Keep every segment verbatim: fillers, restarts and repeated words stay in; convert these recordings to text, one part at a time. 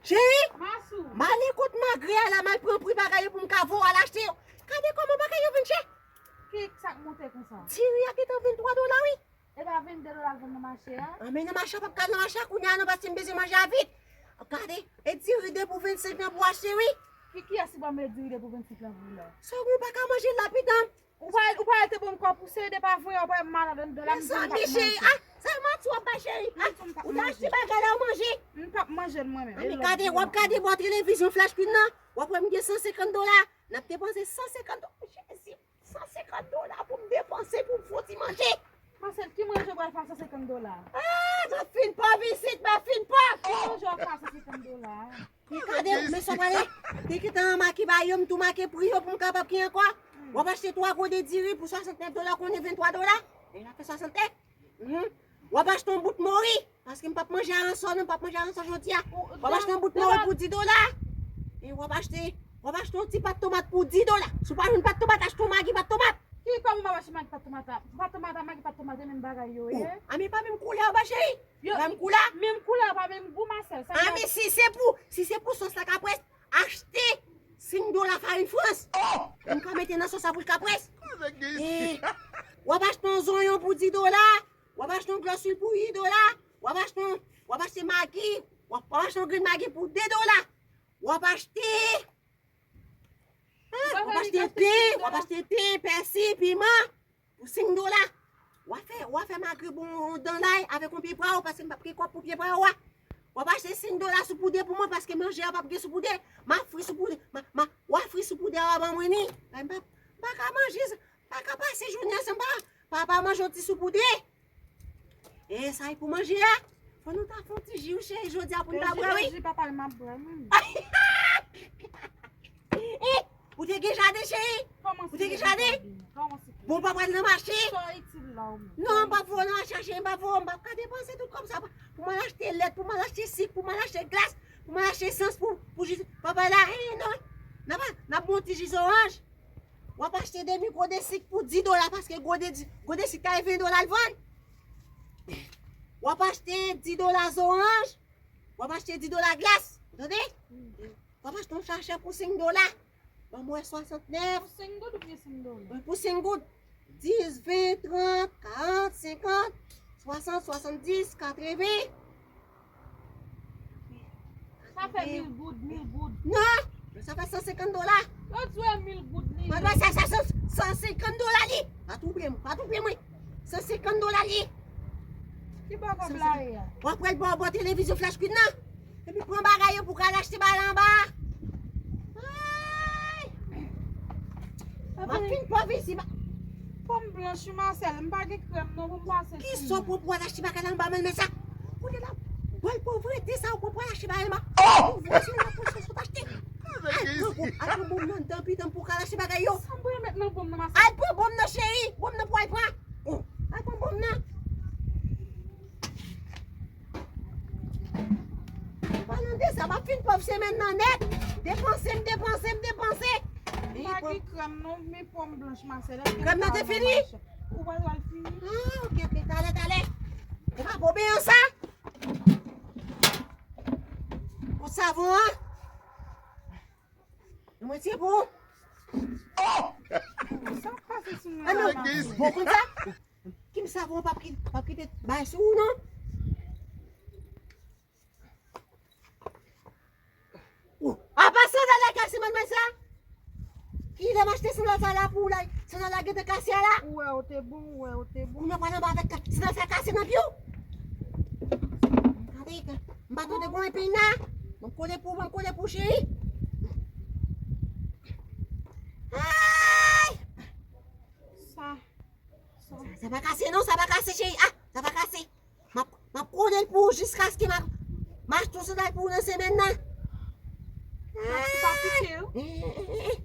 Cheri, m ale kot Magre a la, m al pran pri bagay yo pou m ka voye w al achte yo. Gade kòman bagay yo vin chè. Ki sa k monte konsa? Diri a gentan venntwa dola, wi. E pa vennde dola l vann nan mache a? An, men nan mache a, p ap ka al nan mache a kounye a non, paske m bezwen manje a vit. Gade, e diri de pou vennsenk lan pou achte, wi. Ki, kiyès ki ba m diri de pou vennsenk lan pou la? Sa ou pa ka manje l la, pitanm. Ou pa, ou pa te ban m kò pouse, de pa vre, ou pa malad anndan la. Mezanmi, cheri, ah, sa manti w ap bay, cheri, ah, ou ta achte bagay la, ou manje. M p ap manje l mwen menm. Gade, w ap gade bò televizyon Flash Queen nan, w ap wè m gen san senkant dola, n ap depanse san senkant dola, Jezi, san senkant dola pou m depanse pou m fè yon ti manje. Marcel, ki manje w pral fè san senkant dola? Ah, m ap fin pòv isit, m ap fin pòv. Ki manje w ap fè san senkant dola? Men gade, men sa w pale. Te gentan make ba yo, m tou make pri yo pou m kapab gen ankò. W ap achte twa gode diri pou swasantnèf dola, konnen venntwa dola. Deja fè swasantnèf. Mhm. W ap achte yon bout mori, paske m p ap manje aransò non, m p ap manje aransò jodi a. W ap achte yon bout mori pou dis dola. E w ap achte, w ap achte yon ti pat tomat pou dis dola. Si w pa jwenn pat tomat, achte yon magi pat tomat. Ki kòman m ap achte magi pat tomat la? Pat tomat la, magi pat tomat, e menm bagay yo ye. A, men pa menm koulè yo, ba cheri. Yo, menm koulè? Menm koulè, pa menm gou, Marcel. Sa a, men si se pou, si se pou sòs la kapwès, achte senk dola farin Frans. Pou m ka mete nan sòs la pou l kapwès. E, w ap achte yon zonyon pou dis dola, w ap achte yon glòs lwil pou uit dola, w ap achte yon, w ap achte magi, w ap, w ap achte yon grenn magi pou de dola. W ap achte, ah, w ap achte ten, w ap achte ten, pèsi, piman. Pou senk dola, w a fè, w a fè magre bon dan lay avèk yon pye pwawo, paske m p ap gen kòb pou pye pwawo a. W ap achte senk dola soupoudre pou mwen, paske manje a p ap gen soupoudre. M a fri soupoudre, m a, m a, w a fri soupoudre a ban mwen ni. M pa, m pa ka manje, m pa ka pase jounen an san m pa, pa, pa manje yon ti soupoudre. E sa e pou manje a. Fò nou ta fè yon ti ji wi cheri, jodi a pou n ta bwè wi. Ji papa m ap bwè menm. Eh, ou te gen jaden, cheri? Ou te gen jaden? Bon, w pa pral nan mache? Non, m p ap voye w nan mache, cheri, m p ap voye w, m p ap ka depanse tout kòb sa pou m al achte lèt, pou m al achte sik, pou m al achte glas, pou m al achte esans, pou, pou ji papa la, eh, non. N ap, n ap bwè yon ti ji zoranj. W ap achte demi gode sik pou dis dola, paske gode, gode sik ta ven dola l vann. W ap achte dis dola zoranj. W ap achte dis dola glas. Ou tande? W ap achte yon sachè pou senk dola. Ban mwen swasantnèf. Pou senk goud oubyen senk dola? Wi, pou senk goud. Dis, ven, trant, karant, senkant, swasant, swasanndis, katreven. Sa fè mil goud, mil goud. Non, sa fè san senkant dola. Yo di w e mil goud li ye. Mwen sa, sa, sa, san senkant dola li. Pa touble mwen, pa touble mwen. San senkant dola li. Ki bò kòb la ye a? W ap pral bò, bò televizyon Flash Queen nan. Epi pran bagay yo pou w ka al achte bagay anba. Ay! M ap fin pòv isi, m ap Pòm blanch wi Marcel, m pa gen krèm non pou m pase sou mwen. Kisa w pran pou w al achte bagay la anba, men, men sa? Kote la? Bòl povrete sa w pran pou w al achte bagay anba. Oh! Ou vle se la pou sa sot achte. Al pran bon, al pran bon nan anndan pitanm pou w ka al achte bagay yo. Sa m pou remèt nan bon nan Marcel? Al pran bon nan cheri, bon nan pou w al pran. Oh, al pran bon nan. Palan de sa, m ap fin pòv semèn nan nèt. Depanse, m depanse, m depanse. M pa gen krèm non, men pòm blanch Marcel. Èske krèm nan te fini? Ou pral pral fini? Ah, ok, ok, talè, talè. E pa bon, ben sa. Pou savon an. Mwen se bon. Sa k pase sou mwen la? Bon konn sa. Kim savon p ap kite, p ap kite bay sou ou non. Apa sandal la kase manmay sa? Kilè m achte sandal sa la pou ou la? Sandal la gentan kase a la? Ou wè ou te bon, ou wè ou te bon. Ou nan pale anba avèk sandal sa kase nan pye w. Gade, m pa tande bon epin la. Ban m kole pou, ban m kole pou cheri. Ay! Sa, sa. Sa, sa pa kase non, sa pa kase cheri. Ah, sa pa kase. M ap, m ap kole l pou ou jiskaske m ap, m achte yon sandal pou ou nan semèn nan. Sa, sa pa pike w. Eh, eh, eh, eh.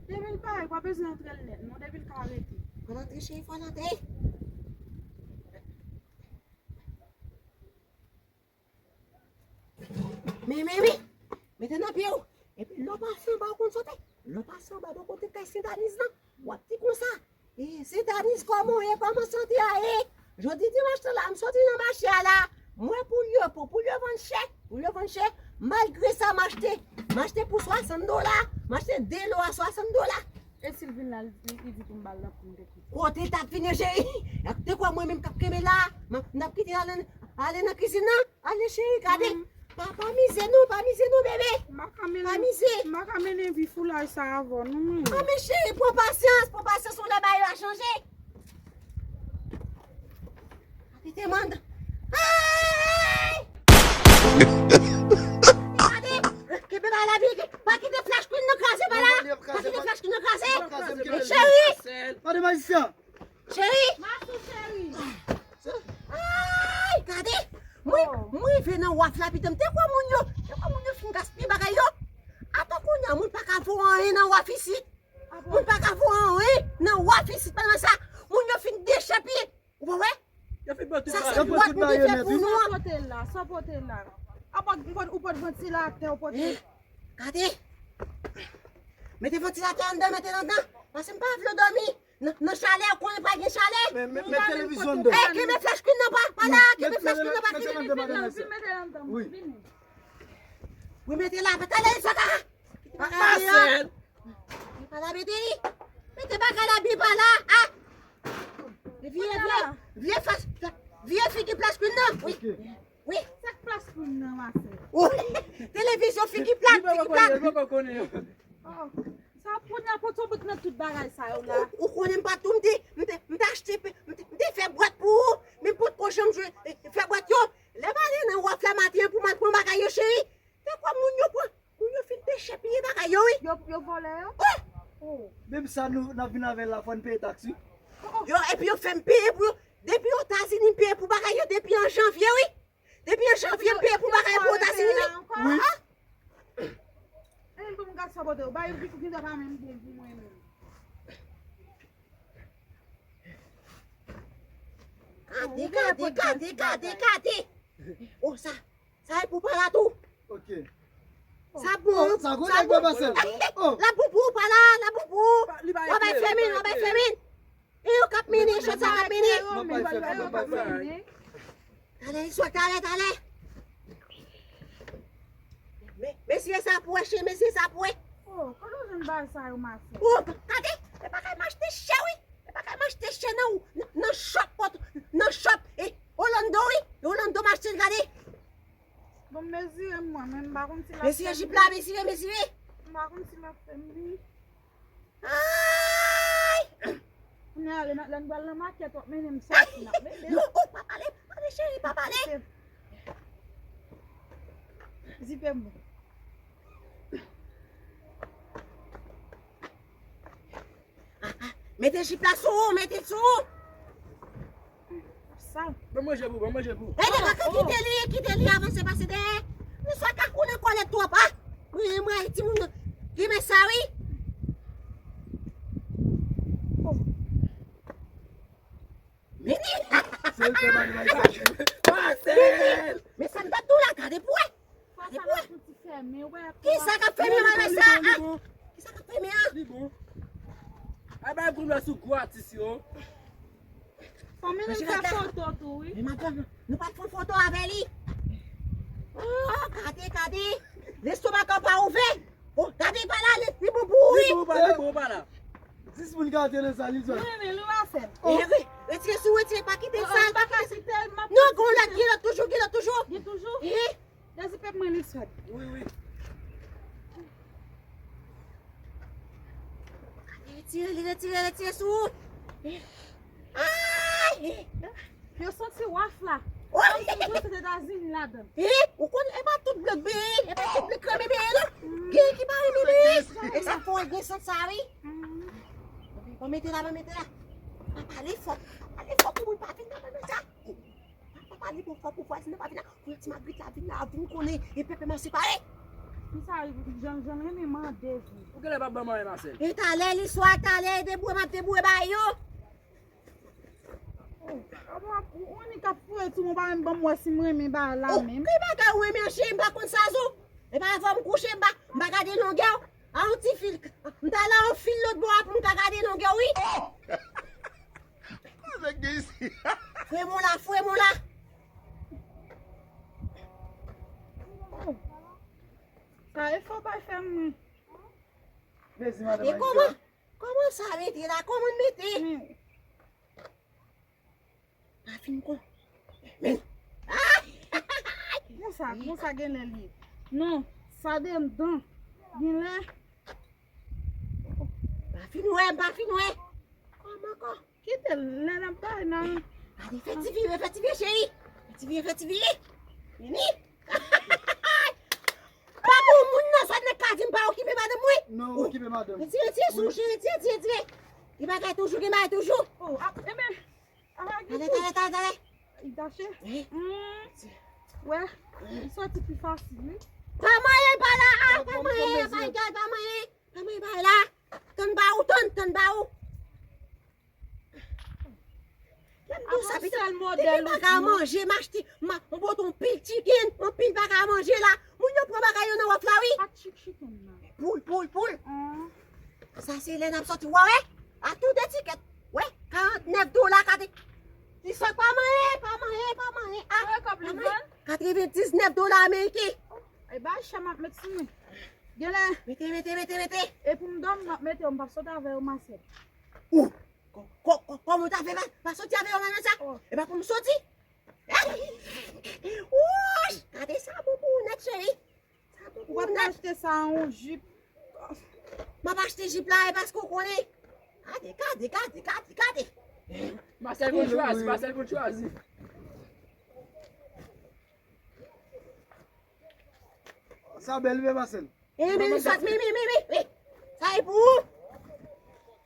Depi l parèt, pa bezwen antre l nèt non, depi l ka rete. Fò l antre cheri, fò l antre. Men, men, men. Mete nan pye w. Epi lè w pase anba, ou konn sote. Lè w pase anba bò kote kay Sentaniz lan, w ap di konsa, e, Sentaniz, kòman w ye? Kòman sante a ye? Jodi dimanch lan la, m soti nan mache a la, m wè poul yo, pou, poul yo vann chè, poul yo vann chè. Malgre sa, m achte, m achte pou swasant dola, m achte de lo a swasant dola. E si l vin la, li, li di pou m ba l nan pou m te kite. Kote l t ap vin yo, cheri? Te kwè mwen menm k ap kenbe la, m, m t ap kite l ale, ale nan kizin nan? Ale, cheri, gade. Pa, pa mize non, pa mize non, bebe. M pa ka mennen, pa mize. M pa ka mennen vi foulay sa avè w non, mwen. Ah, men cheri, pran pasyans, pran pasyans, yon lè bagay yo a chanje. Gade te manda. Ay! Gade, kenbe ba la, bebe. Pa kite Flash Queen nan kraze ba la. Pa kite Flash Queen nan kraze. Cheri! Gade majisyen. Cheri! Masou cheri! Ay, gade! Mwen, mwen rive nan waf la, pita m te kwè moun yo, te kwè moun yo fin gaspiye bagay yo. Ata kounye a, moun pa ka voye anyen nan waf isit. Moun pa ka voye anyen nan waf isit, pandan sa, moun yo fin dechèpiye. Ou pa wè? Yo fin pran tout bagay yo. Sa se bwat nou te fè pou nou an. Sa w pote la, sa w pote la. Apa ou pot, ou pot vantilatè, ou pote. Eh, gade. Mete vantilatè anndan, mete l anndan. Paske m pa vle w dòmi. Nan, nan chalè, ou konnen pa gen chalè. Men, men, met televizyon anndan. Eh, kenbe Flash Queen nan pa, pa la, kenbe Flash Queen nan pa. Vin mete l anndan, vin mete l anndan, vin. Wi, mete la, pa talè, sota. Marcel! Pa la mete li. Mete bagay la byen pa la, ah. Vye, vye, vye fas, vye figi Flash Queen nan. Wi. Wi. Sa k Flash Queen nan, Marcel? Wi. Televizyon figi plat, figi plat. Li poko konnen, li poko konnen. Oh. Sa kounye a pot yon bout nan tout bagay sa yo la. Ou, ou konnen m pa tou, m te, m te, m te achte, m te, m te fè bwat pou ou, men m potko janm jwe, eh, fè bwat yo. Lè m ale nan waf la maten an pou m al pran bagay yo, cheri, te kwè moun yo pran, moun yo fin dechèpiye bagay yo, wi. Yo, yo vòlè yo? Oh! Oh. Menm sa nou, n ap vin avè l la, fò n peye taks, wi. Oh, oh. Yo, epi yo fè m peye pou yo. Depi Etazini, m peye pou bagay yo depi an janvye, wi. Depi an janvye, m peye pou bagay pou Etazini, wi. Wi. Ah! E menm pou m gad sa pote yo, ba yo ki pou ki ta pa menm bon pou mwen menm. Gade, gade, gade, gade, gade. Oh, sa, sa e pou pa la tou. Ok. Sa bon. Sa gwo nèg bò Masèl. Oh. La pou pou, pa la, la pou pou. W ap bay fèmin, w ap bay fèmin. E yo k ap mennen, chòt sa k ap mennen. M ap bay fèmin, m ap bay fèmin. Talè, li sot talè, talè. Men, mesye sa pou wè, cheri, mesye sa pou wè. Oh, kote w jwenn bagay sa yo, Masèl? Oh, gade, e bagay m achte chè, wi. E bagay m achte chè nan, nan, nan shop, nan shop. E Orlando, wi. Orlando m achte l, gade. Bon, mezire m mwen, men m pa konn si l ap fè m. Mezire jip la, mezire, mezire. M pa konn si l ap fè m li. Ay! Kounye a, lè n, lè n pral nan makèt, w ap mennen m soti, n ap mennen. Non, oh, pa pale, pa pale, cheri, pa pale. Zipe m. Ah, ah, mete jip la sou ou, mete l sou ou. Sa. Ban manje pou, ban manje pou. Ede, pa kite li, kite li avanse pase dèyè. Nou swa ka konnen kòlèt twòp, a. Mwen, mwen, timoun yo. Ki men sa, wi. Mini. Se l fè bagay sa. Marcel. Men sa m t ap di w la, gade pou wè. Gade pou wè. Kisa k ap fèmen malè sa? Kisa k ap fèmen an? Li bon. Ay bay gwo lwa sou gwo atis yo. Fò m vin fè foto tou, wi. Men madanm, nou pa t fè foto avè li. Oh, gade, gade. Lestomak an pa ouvè. Oh, gade pa la, li, li bon pou ou, wi. Li bon pa, li bon pa la. Dis moun ka antre nan sal, li sòt. Wi, men li pa fè. Eh, wi, retire sou, retire, pa kite l sal, pa kite l sal. Non, gon lòt, gen lòt toujou, gen lòt toujou. Gen toujou? Eh. Dezi pèp mwen li sòt. Wi, wi. Retire, li retire, retire sou. Ay! Yo santi waf la. Wi. Yo santi Etazini ladan. Eh, ou konn, e pa tout blan k benyen, e pa tout blan k renmen benyen, non. Gen ki pa renmen benyen. E sa fò gen sant sa, wi. Ban mete la, ban mete la. Pa pale fò, pa pale fò pou moun pa vin nan ban sa. Pa, pa pale pou fò, pou vwazin nan pa vin la. Pou ti magrit la vin la, vin konnen, e pèp mwen separe. Ki sa, jan, jan renmen mande vin. Ou genlè pa ban mwen Masèl. E talè, li swa talè, deboure, m ap deboure ba yo. Oh, ou, ou ni k ap foure tou, mwen pa menm ban m wè si m renmen ba la menm. Ki bagay ou renmen, cheri, m pa konn sa zo. E pa fò m kouche, m pa, m pa gade longè w. A yon ti fil, m ta la yon fil lòt bò a pou m ka gade longè w, wi. Nèg gen isi. Fwe mwen la, fwe mwen la. Sa e fò bay fè mwen. Mezi madanm Ayisyen. Kòman sa mete la? Kòman mete? Pa fin kon. Men. Konsa, konsa gen lè li ye. Non, sa de m dan. Gen lè. Pa fin wè, pa fin wè. Kòman kò? Kite l, lè n ap bay nan. Gade, fè ti vire, fè ti vire, cheri. Fè ti vire, fè ti vire. Vini. Pa pou moun nan sot nan ka di m pa okipe madanm mwen. Non, okipe madanm. Retire, retire sou, cheri, retire, retire, retire. Gen bagay toujou, gen bagay toujou. Oh, ap, e men, ap agi tou. Tande, tande, tande, tande. Li tache? Wi. Wè, li soti pi fasil, wi. Pa manyen pa la, ah, pa manyen, pa manyen, pa manyen. Pa manyen pa la. Tann ba ou, tann, tann ba ou. Lè m di w sa, pitit, depi m pa ka manje, m achte, m a, m pote yon pil chicken, yon pil bagay a manje la. Moun yo pran bagay yo nan wòf la, wi. Ak chicken nan. Poul, poul, poul. Sa se lè n ap soti, w a wè? A tout etikèt. Wè, karantnèf dola, kate. Li sot pa manyen, pa manyen, pa manyen. Ah, pa manyen. Katrevendiznèf dola ameriken. E bay chè m ap met sou mwen. Genlè. Mete, mete, mete, mete. E pou m dòmi, m ap mete yo, m p ap sot avè yo, Masèl. Ou. Kò, kò, kò, kòman w ta fè pa, pa soti avè yo, manman sa? Oh. E pa pou m soti? Wouch! Gade sa bon pou ou nèt, cheri. Sa bon pou ou nèt. Ou pa t achte sa an yon jip. M ap achte jip la, e paske w konnen. Gade, gade, gade, gade, gade. Masèl konn chwazi, Masèl konn chwazi. Sa bèl, wi, Masèl. E, men, men, men, men, men, men. Sa e pou ou.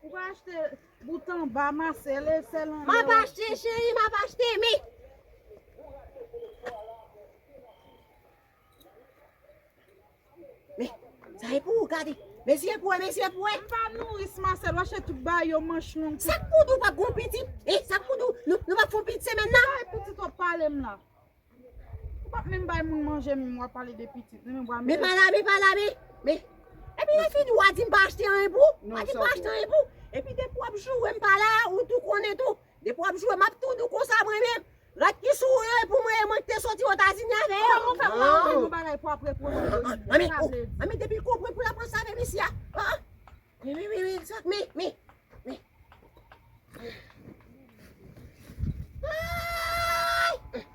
Ou pa achte bout anba, Masèl, e sèl anlè. M ap achte, cheri, m ap achte, men. Men, sa e pou ou, gade. Men si e pou ou, men si e pou ou. M pa nouris, Masèl, w achte tout bagay yo manch long. Sa k pou di w p ap gon pitit? E, sa k pou di w nou, nou p ap fè yon pitit semèn nan? Sa e pitit w ap pale m la? Ou p ap menm bay moun manje, menm w ap pale de pitit. Menm w a men pa la, men pa la, men, men. Epi lè fini, w a di m pa achte anyen pou ou. W a di m pa achte anyen pou ou. Epi depi w ap joure m pa la, ou tou konnen tou. Depi w ap joure, m ap tou di w konsa mwen menm. Rad ki sou ou yo, e pou mwen, e mwen ki te soti Etazini avè yo. Ou fè m pa anyen yon bagay pou ap repwoche yo. Anyen, anyen, depi l konprann pou l ap ranse avè mesye a. An, an. Wi, wi, wi, wi, sot, men, men, men. Ay!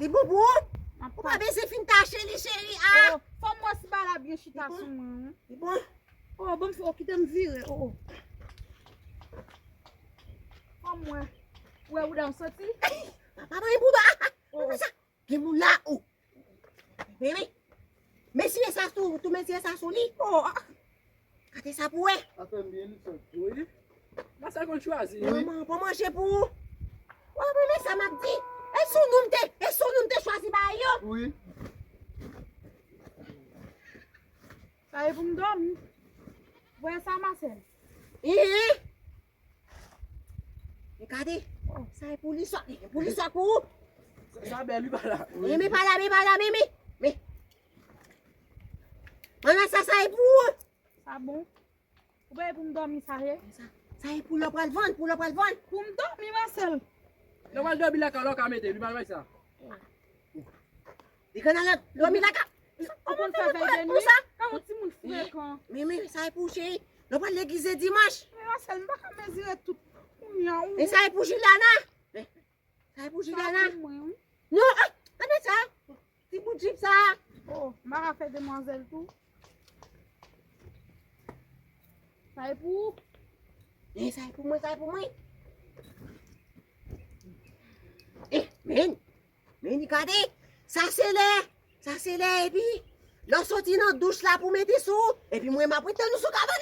Li bon pou ou? Ou pa bezwen fin tache li, cheri, ah! Oh, fò m wè si bagay la byen chita sou mwen, wi. Li bon? Oh, bon, fò kite m vire, oh, oh. Fò m wè. Ou wè bouda m soti? Papa, mwen bouda. Oh. Papa sa. Gen moun la, oh. Bebe. Mesye sa sou, tou mesye sa sou li. Oh, ah. Gade sa pou wè. Afè m byen li sot tou, wi. Masèl konn chwazi, wi. Manman, pran manje pou ou. Ou ap renmen sa m ap di. E sou nou m te, e sou nou m te chwazi bagay yo. Wi. Sa e pou m dòmi. Ou wè sa, Masèl? Ehe. Men gade, sa e pou li sot, pou li sot pou ou. Sa, sa bèl, wi, pa la. Men, men pa la, men pa la, men, men, men. Manman, sa, sa e pou ou. Sa bon. Ou pa e pou m dòmi sa ye? Sa, sa e pou lè w pral vann, pou lè w pral vann. Pou m dòmi, Masèl. Lè w pral dòmi lakay, lè w ka mete, li pa bay sa. Li konn al dòmi lakay. Ou konn fè vèy de nwi? Kòman timoun frekan. Men, men, sa e pou ou, cheri. Nou pral legliz dimanch. Men Masèl, m pa ka mezire tout. Kounya, ou. Men sa e pou Juliana. Men, sa e pou Juliana. Sa pou mwen, wi. Non, ah, gade sa. Ti bout jip sa. Oh, m pa ka fè demwazèl tou. Sa e pou ou. Men sa e pou mwen, sa e pou mwen. Eh, men. Men gade, sa se lè, sa se lè, epi lè w soti nan douch la pou mete sou, epi mwen m ap ret tann ou sou kabann.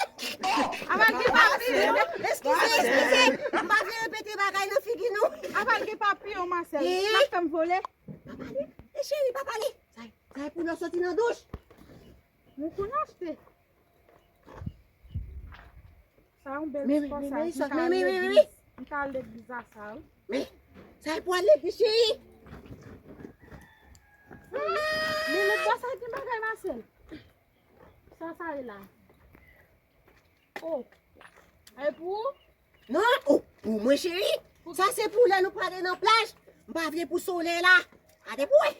Apa gen papiyon? Eskize, eskize, m pa vle repete bagay nan figi nou. Apa gen papiyon, Masèl? Eh. N ap fè m vole? Pa pale, e cheri, pa pale. Sa, sa e pou lè w soti nan douch. Mwen konn achte. Sa yon bèl spò sa. Men, men, men, men, men, men, men. M ka al legliz a sa, wi. Men, sa e pou al legliz, cheri. Men lòt bò sa gen bagay, Masèl. Sa, sa e la. Oh. E pou ou? Non, oh, pou mwen, cheri. Sa se pou lè nou prale nan plaj. M pa vle pou solèy la. Gade pou wè.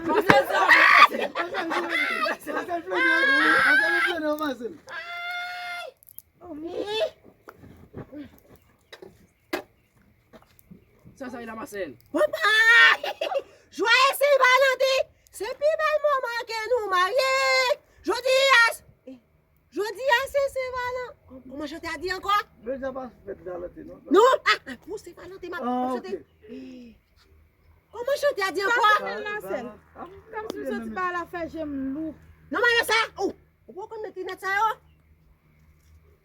Pase sa, pase. Pase l plene, pase l plene, pase l. Sa sa e la Marcel. Papa! Joyeux Saint-Valentin! Se pi bèl moman ke nou marye. Jodi a, jodi a se Saint-Valentin. Kòman chante a di ankò? Deja pa fèt Valentin non. Non, ah, ah, pou Saint-Valentin m ap chante. Kòman chante a di ankò? Sa fè l Marcel. Kòmsi m santi bagay la fè je m lou. Non, mwen sa. Oh, ou poko konn met linèt sa yo?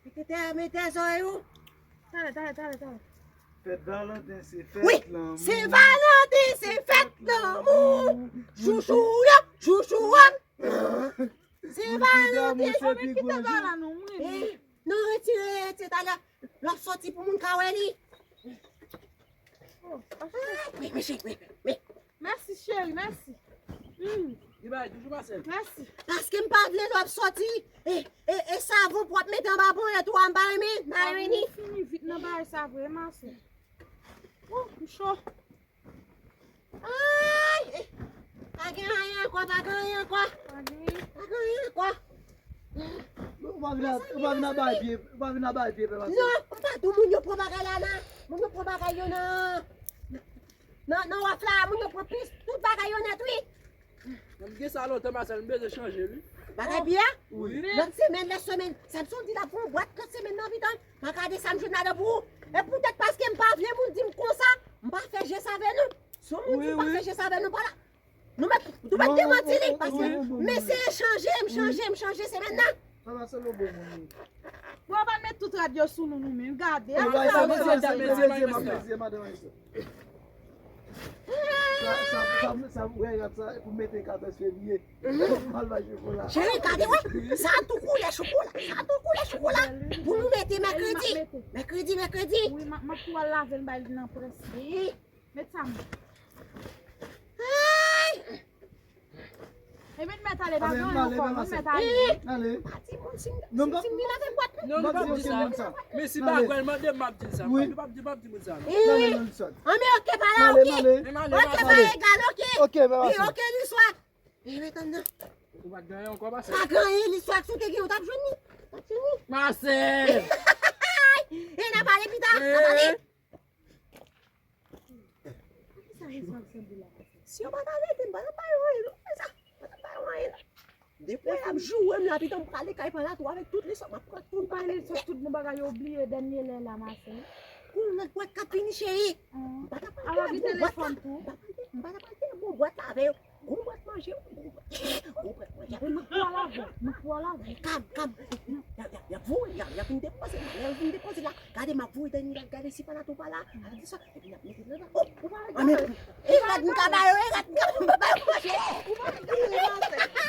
Mete tè, mete zòrèy ou. Talè, talè, talè, talè. Fèt Valentin se Wi, fèt lanmou. Saint-Valentin se fèt lanmou. Chouchou yo, chouchou an. Saint-Valentin. Kòman kite bagay la non mwen. Eh, non, retire, retire talè. L ap sòti pou moun ka wè li. Ah, wi, mèsi, wi, wi. Mèsi cheri, mèsi. Hmm, Li bay toujou Marcel. Mèsi. Paske m pa vle l ap sòti. E, e, e savon pou w ap mete anba ponyèt ou a m pa renmen, m pa renmen ni. Ou fini vit nan bagay sa vre Marcel. Oh, m cho. Ay, eh, pa gen anyen ankò, pa gen anyen ankò. Pa gen. Pa gen anyen ankò. Ou pa vin a, ou pa vin a bay pye, ou pa vin a bay pye pè Marcel. Non, papa, tou moun yo pran bagay la nan, moun yo pran bagay yo nan, nan, nan waf la, moun yo pran plis, tout bagay yo nèt wi. Mwen gen sa lontan Marcel, m bezwen chanje wi. Bagay pye a? Wi. Lòt semèn, lòt semèn, Samson di l ap pran bwat lòt semèn nan vitan, m a gade sa m jwenn ladan pou ou. E poutèt paske m pa vle moun di m konsa, m pa fè jès avè nou. Si yon moun di m pa fè jès avè nou, pa la. Nou mèt, nou mèt demanti li, paske m eseye chanje, m chanje, m chanje semèn nan. Sa va se lo bon moun. Bon, pa met tout rad yo sou nou nou menm. Gade. Sa va se lo bon moun. Sa, sa, sa, sa, wè, rad sa, pou mete katòz fevriye. Mal bay chokola. Cheri, gade wè, sa tou koulè chokola, sa tou koulè chokola. Pou nou mete mèkredi. Mèkredi, mèkredi. Wi, m ap tou al lave l bay li nan près. Met sa mwen. Ay! E met mèt ale pa gen yon kò, non mèt ale. Ale. Pati moun si Non, si m vin avèk bwat. Non, nou p ap di sa. Men si bagay mande m, m ap di sa. Wi. Nou p ap di, m ap di moun sa. Nale nan lisòt. An men oke pa la Nale, oke. nale. Men m ale Oke pa pa ale. Egal oke. Oke, mè Wi Marcel. Oke liswa. E met andan. Ou pa t gen yon kò pase. Pa gen anyen liswa si w te gen ou t ap jwenn li. T ap jwenn li. Marcel. E n a pale pita. N a pale. Sa rezon ap sanble la. Si yo pa ta rete m pa t ap bay anyen non. Fè sa. M pa t ap bay anyen non. Depi y ap joure m la pita m prale kay pala tou avèk tout liswa m ap pran tout Ou pa li sot tout bon bagay yo bliye dènye lè la Marcel. Kou lòt bwat k ap vini cheri. An. M pa t ap Ala gen telefòn tou. M pa t ap pral gen bon bwat la avè yo. Bon bwat manje. Bon bwat manje. Wi, m ap pwal avè w. M ap pwal avè w. Kam, kam. Y ap, y ap, y ap voye, y ap, y ap vin depoze. Lè yo vin depoze la, gade m ap voye dènye la, gade si pa la tou pa la. Ala di sa. Epi n ap mete l nan. Ou pa regle. E rad m ka ba yo, e rad m ka ba yo manje. Ou pa regle.